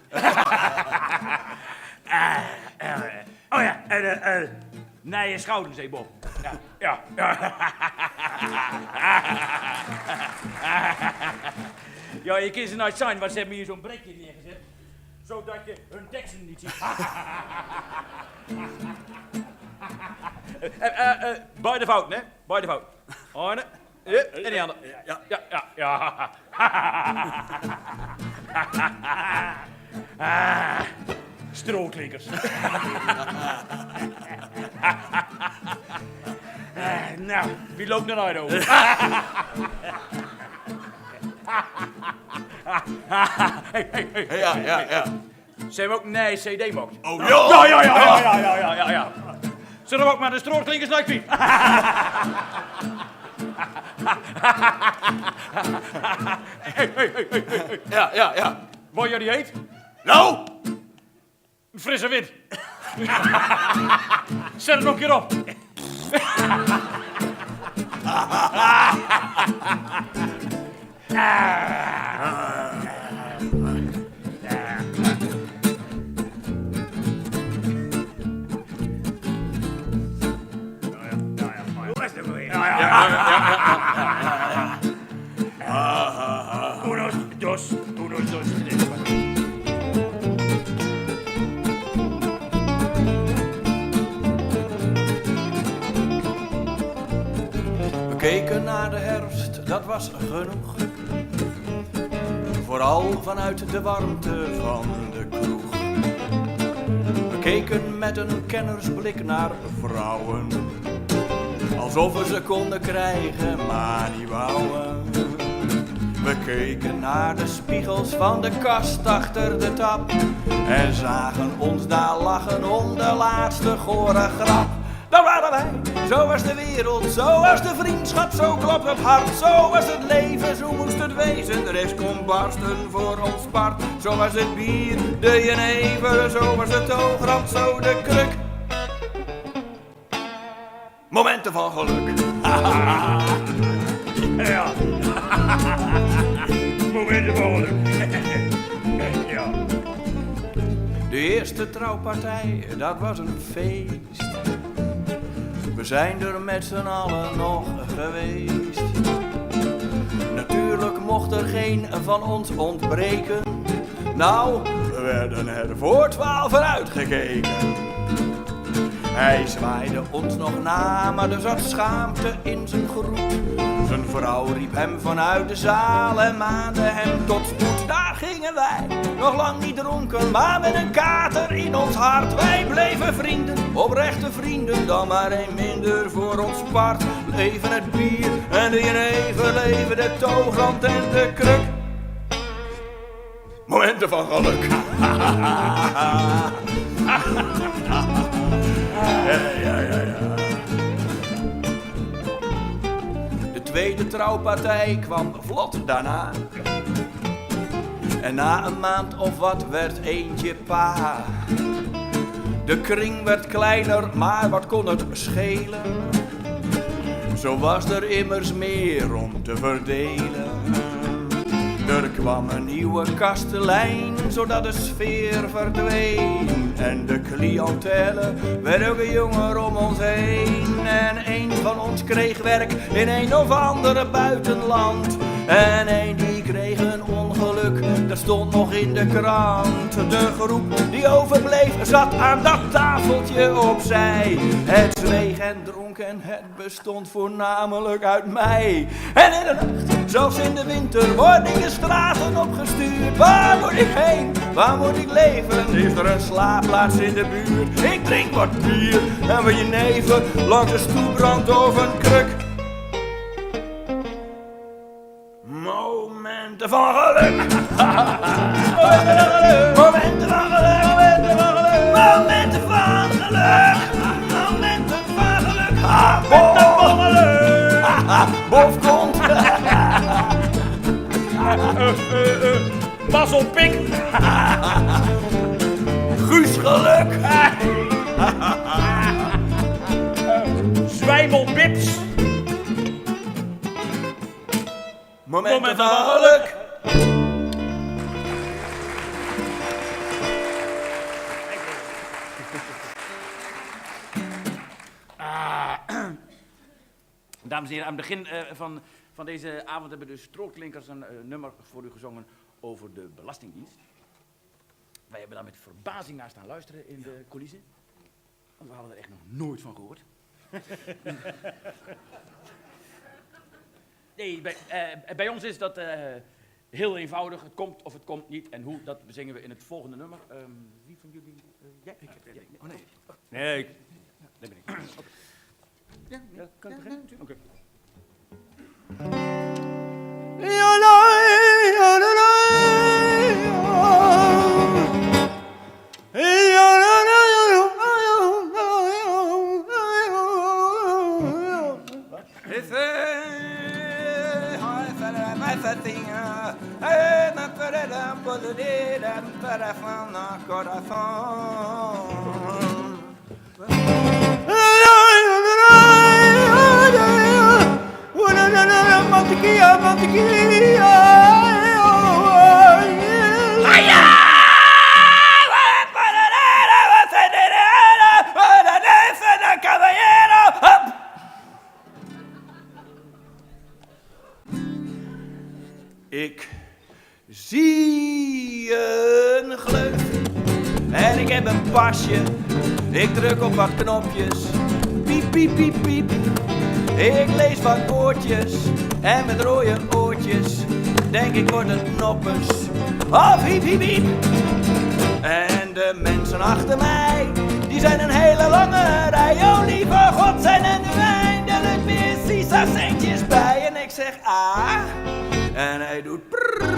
Eh, eh, oh ja, en, eh, eh, nee, je schouders even op. Ja, ja, ja. Ja, je kunt ze nooit zien, want ze hebben hier zo'n brekje neergezet, zodat je hun teksten niet ziet. Eh, eh, eh, bij de fout, hè? Bij de fout. Arne. Eh, en die andere. Ja, ja, ja. Ah, strootklinkers. Eh, nou, wie loopt er nou over? Hey, hey, hey. Ja, ja, ja. Ze hebben ook een, eh, cd gemaakt. Oh, ja? Ja, ja, ja. Zullen we ook maar de strootklinkers naar kwijt? Hey, hey, hey, hey, hey. Ja, ja, ja. Wat jij die heet? Nou? Een frisse wind. Zet het nog een keer op. Toen was het stress. We keken naar de herfst, dat was genoeg. Vooral vanuit de warmte van de kroeg. We keken met een kennersblik naar vrouwen. Alsof we ze konden krijgen, maar niet wouwen. We keken naar de spiegels van de kast achter de tap. En zagen ons daar lachen om de laatste gore grap. Dat waren wij. Zo was de wereld, zo was de vriendschap, zo klopt het hart. Zo was het leven, zo moest het wezen. De rest kon barsten voor ons part. Zo was het bier, de jenever, zo was de toogrand, zo de kruk. Momenten van geluk. Ja. Momenten van geluk. Ja. De eerste trouwpartij, dat was een feest. We zijn er met z'n allen nog geweest. Natuurlijk mocht er geen van ons ontbreken. Nou, we werden er voor twaalf uitgekeken. Hij zwaaide ons nog na, maar er zat schaamte in zijn groet. Zijn vrouw riep hem vanuit de zaal en maande hem tot spoed. Daar gingen wij, nog lang niet dronken, maar met een kater in ons hart. Wij bleven vrienden, oprechte vrienden, dan maar een minder voor ons part. Leven het bier en de jenever, leven de toogrand en de kruk. Momenten van geluk. Ja, ja, ja, ja. De tweede trouwpartij kwam vlot daarna. En na een maand of wat werd eentje pa. De kring werd kleiner, maar wat kon het schelen? Zo was er immers meer om te verdelen. Er kwam een nieuwe kastelein, zodat de sfeer verdween. En de cliëntele werd ook jonger om ons heen. En een van ons kreeg werk in een of andere buitenland. En een die kreeg een ongeluk, dat stond nog in de krant. De groep die overbleef zat aan dat tafeltje opzij. Het zweeg en dronk en het bestond voornamelijk uit mij. En in de nacht, zelfs in de winter, word ik de straten opgestuurd. Waar moet ik heen? Waar moet ik leven? Is er een slaapplaats in de buurt? Ik drink wat bier en wat jenever langs de stoeprand of een kruk. Momenten van geluk. Momenten van geluk. Momenten van geluk. Momenten van geluk. Momenten van geluk. Ah, bof. Bof komt. Eh, eh, eh. Mazzelpik. Guus Geluk. Zwijmelbips. Momenten van geluk. Ah. Dames en heren, aan het begin eh, van, van deze avond hebben de Stroolklinkers een eh, nummer voor u gezongen over de Belastingdienst. Wij hebben daar met verbazing naar staan luisteren in de coulissen. Want we hadden er echt nog nooit van gehoord. Nee, bij, eh, bij ons is dat eh, heel eenvoudig. Het komt of het komt niet. En hoe, dat bezingen we in het volgende nummer. Ehm, wie van jullie? Eh, jij? Ik heb, oh nee. Nee, ik, daar ben ik. Oké. Ja, ja, kan ik beginnen? Natuurlijk. Oké. Ik zie Een gleuf. En ik heb een pasje. Ik druk op wat knopjes. Piep, piep, piep, piep. Ik lees wat woordjes. En met rode oortjes denk ik, word het noppes. Of hiep, hiep, hiep. En de mensen achter mij, die zijn een hele lange rij. O lieve God, zijn er nu eindelijk weer Sisa-centjes bij? En ik zeg: "Ah." En hij doet prrr.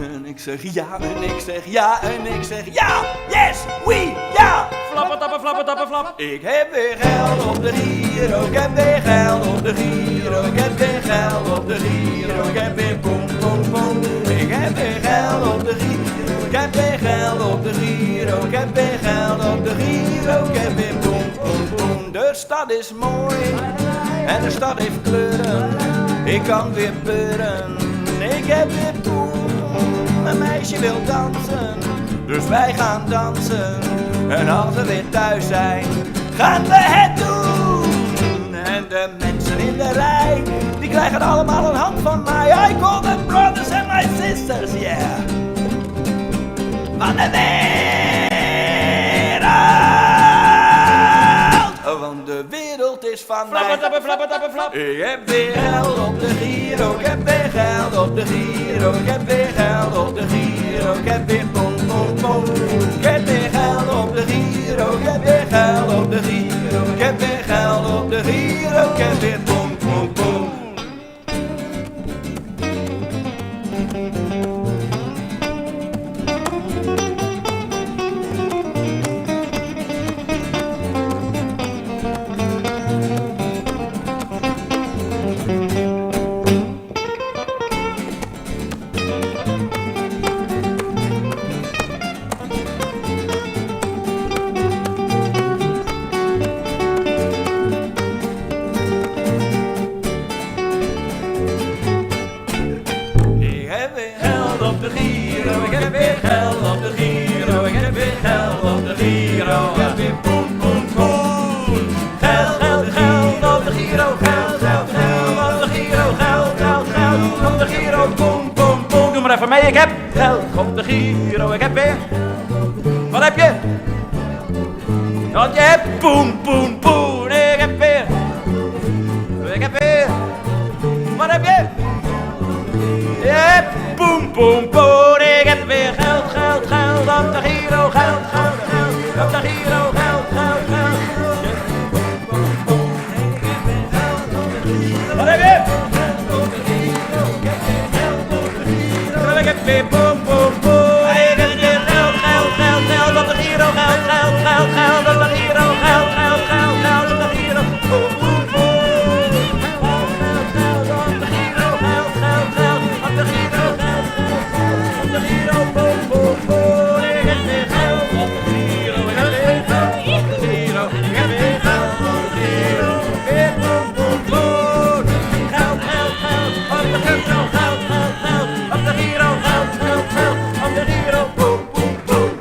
En ik zeg: "Ja." En ik zeg: "Ja." En ik zeg: "Ja. Yes. We. Ja." Flappetappe, flappetappe, flap. Ik heb weer geld op de giro. Ik heb weer geld op de giro. Ik heb weer geld op de giro. Ik heb weer poen, poen, poen. Ik heb weer geld op de giro. Ik heb weer geld op de giro. Ik heb weer geld op de giro. Ik heb weer poen, poen, poen. De stad is mooi en de stad heeft kleuren. Ik kan weer peuren, ik heb weer poen. Mijn meisje wil dansen, dus wij gaan dansen. En als we weer thuis zijn, gaan we het doen. En de mensen in de rij, die krijgen allemaal een hand van mij. I call them brothers and my sisters, yeah. Van de wereld. Want de wereld is van mij. Flappetappe, flappetappe, flap. Ik heb weer geld op de giro, ik heb weer geld op de giro, ik heb weer geld op de giro, ik heb weer poen, poen, poen. Ik heb weer geld op de giro, ik heb weer geld op de giro, ik heb weer geld op de giro, ik heb weer poen, poen, poen. Ik heb weer geld op de giro, ik heb weer geld op de giro, ik heb weer geld op de giro. Ik heb weer poen, poen, poen. Geld, geld, geld op de giro, geld, geld, geld op de giro, geld, geld, geld op de giro, poen, poen, poen. Doe maar even mee, ik heb geld op de giro, ik heb weer. Wat heb je? Want je hebt poen, poen, poen. Ik heb weer. Ik heb weer. Wat heb je? Je hebt poen, poen, poen. Ik heb weer geld, geld, geld op de giro. Geld, geld, geld op de giro. Geld, geld, geld. Wat heb je? Ik heb weer poen, poen, poen. Ik heb weer geld, geld, geld, geld op de giro. Geld, geld, geld, geld op de giro. Geld, geld, geld, geld, geld op de giro. Poen, poen, poen. Geld, geld, geld op de giro. Geld, geld, geld op de giro. Geld, geld, geld op de giro. Poen, poen, poen. Ik heb weer geld op de giro. Ik heb weer geld op de giro. Ik heb weer geld op de giro. Weer poen, poen, poen. Geld, geld, geld op de giro. Geld, geld, geld op de giro. Geld, geld, geld op de giro. Poen, poen, poen.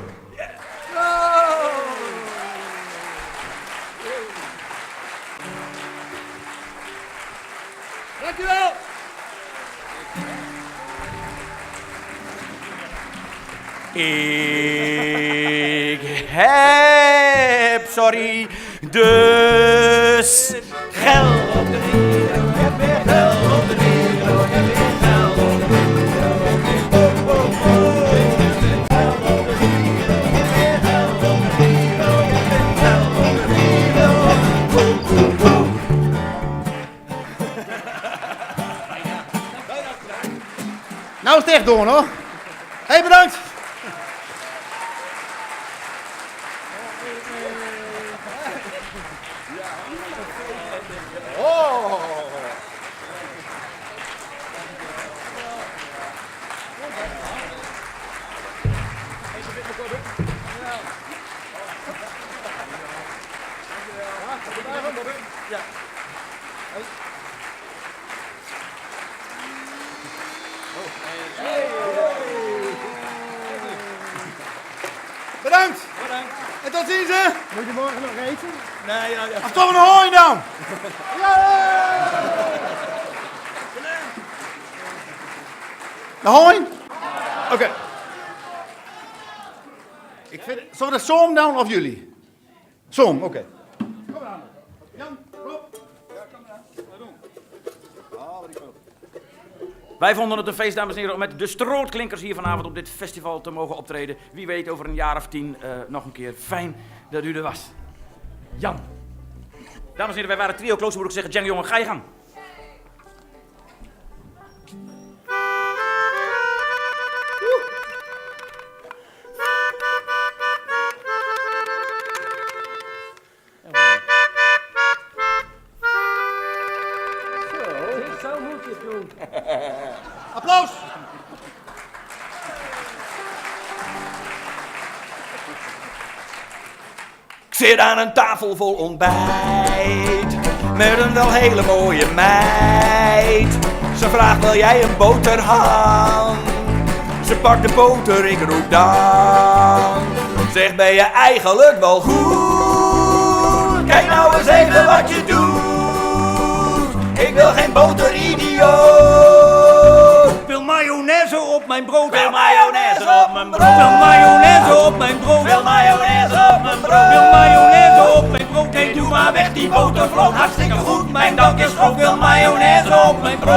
Dank u wel. Ik heb, sorry, dus geld op de giro, ik heb weer geld op de giro, ik heb weer geld op de giro, ik heb weer poen, poen, poen, ik heb weer geld op de giro, ik heb weer geld op de giro, ik heb weer geld op de giro, poen, poen, poen. Nou is het echt door, hoor. Hey, bedankt. Oh. Ja. Bedankt. Bedankt. En tot ziens. Moet je morgen nog eten? Nee, ja, ja. Of toch een hooi dan? Ja. De hooi? Oké. Ik vind, zullen we de song doen of jullie? Song, oké. Wij vonden het een feest, dames en heren, om met de Strootklinkers hier vanavond op dit festival te mogen optreden. Wie weet over een jaar of tien, eh, nog een keer. Fijn dat u er was. Jan. Dames en heren, wij waren Trio Kloosterboer. Ik zeg, Jan, jongen, ga je gang. Zo. Zo moet je het doen. Applaus! Ik zit aan een tafel vol ontbijt met een wel hele mooie meid. Ze vraagt: "Wil jij een boterham?" Ze pakt de boter, ik roep dan: "Zeg, ben je eigenlijk wel goed? Kijk nou eens even wat je doet. Ik wil geen boteridioot." Wil mayonaise op mijn brood. Wil mayonaise op mijn brood. Wil mayonaise op mijn brood. Wil mayonaise op mijn brood. Wil mayonaise op mijn brood. Nee, doe maar weg die botervloot. Hartstikke goed, mijn dank is groot. Wil mayonaise op mijn brood.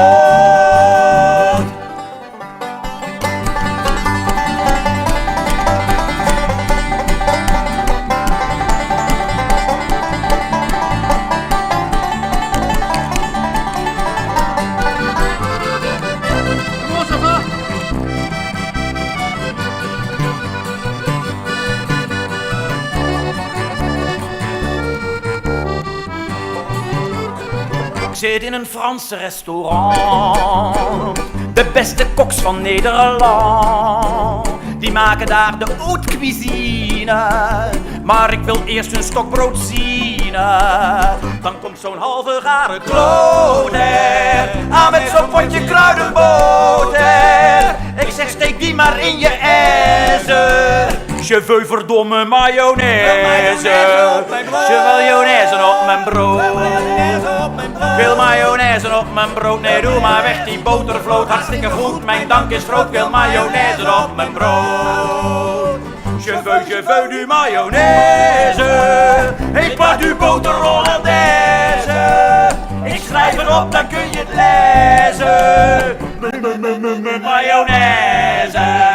Ik zit in een Frans restaurant. De beste koks van Nederland, die maken daar de haute cuisine. Maar ik wil eerst hun stokbrood zien. Dan komt zo'n halve gare klote aan met zo'n potje kruidenboter. Ik zeg: "Steek die maar in je ijzer." Je veux verdomme mayonaise. Je wil mayonaise op mijn brood. Wil mayonaise op mijn brood. Nee, doe maar weg die botervloot. Hartstikke goed, mijn dank is groot. Wil mayonaise op mijn brood. Je veux, je veux du mayonaise. Ik pas du boter hollandaise. Ik schrijf het op, dan kun je het lezen. Mayonaise.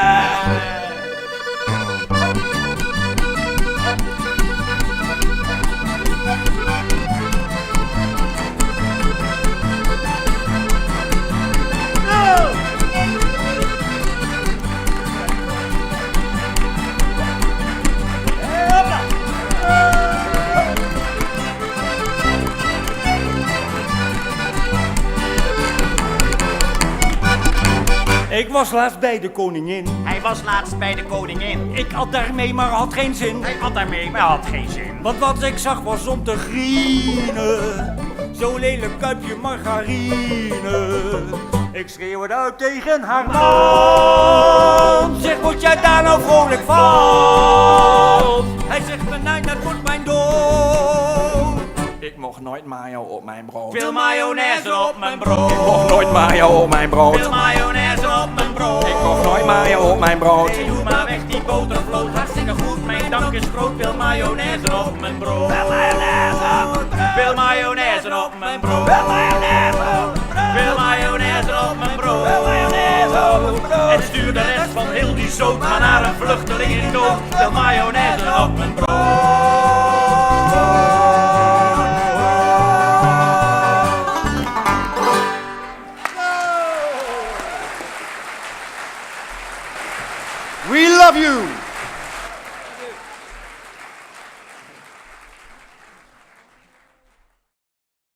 Ik was laatst bij de koningin. Hij was laatst bij de koningin. Ik at daarmee, maar had geen zin. Hij at daarmee, maar had geen zin. Want wat ik zag was om te grienen. Zo'n lelijk kuipje margarine. Ik schreeuwde uit tegen haar man. Zeg, word jij daar nou vrolijk van? Hij zegt: "Mijn nein, dat wordt mijn dood." Ik mocht nooit mayo op mijn brood. Wil mayonaise op mijn brood. Ik mocht nooit mayo op mijn brood. Wil mayonaise op mijn brood. Ik mocht nooit mayo op mijn brood. Nee, doe maar weg die botervloot. Hartstikke goed, mijn dank is groot. Wil mayonaise op mijn brood. Wil mayonaise op mijn brood. Wil mayonaise op mijn brood. Wil mayonaise op mijn brood. Wil mayonaise op mijn brood. En stuur de rest van heel die zoot maar naar een vluchteling in nood. Wil mayonaise op mijn brood. We love you.